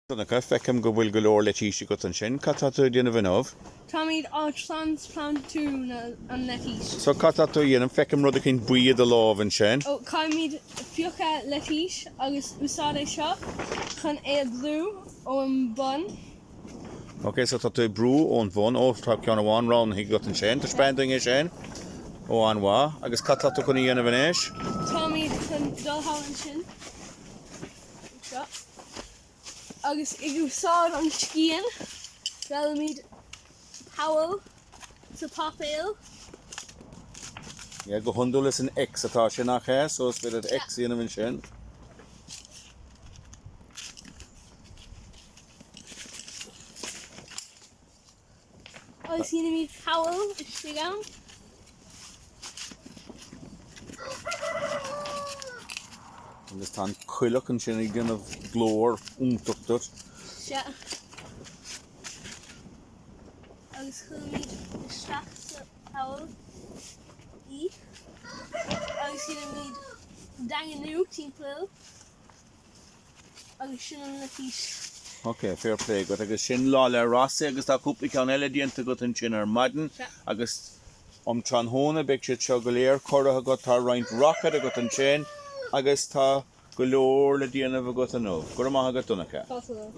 Donncha, Feicim go bhfuil go leor leitís agat ansin. Cad tá tú ag déanamh inniu? Táimid á transplantú an leitís. So cad tá tú a dhéanamh? Feicim rud eicínt buí i do lámh ansin. Ó, caithfimid piocadh leitís agus úsáid é seo chun é a bhrú ón bun. Ok, so tá tú ag brú ón bhun. Ó, tá ceann amháin roghnaithe agat ansin. Taispeáin dúinn é sin. Ó, an-mhaith. Agus cad tá tú chun a dhéanamh anois? Táimid chun dul thall ansin. Seo. Agus ag úsáid an scian, déanaimid poll sa páipéal. Yeah, go hiondúil is an X atá sin nach ea? So is féidir X a dhéanamh ansin. Agus déanaimid poll istigh ann. Agus tá an coileach ansin ag déanamh glór iontach duit. Sea. Agus cuirimid isteach sa poll í. Agus déanaimid daingniú timpeall. Agus sin an leitís. Ok, fair play agat. Agus sin Lá 'le Rossa agus tá cúpla ceann eile déanta agat ansin ar maidin agus um tráthnóna beidh siad seo go léir curtha agat, tá roinnt rocket agat ansin agus tá go leor le déanamh agat inniu. Go raibh maith agat Donncha. Fáilte.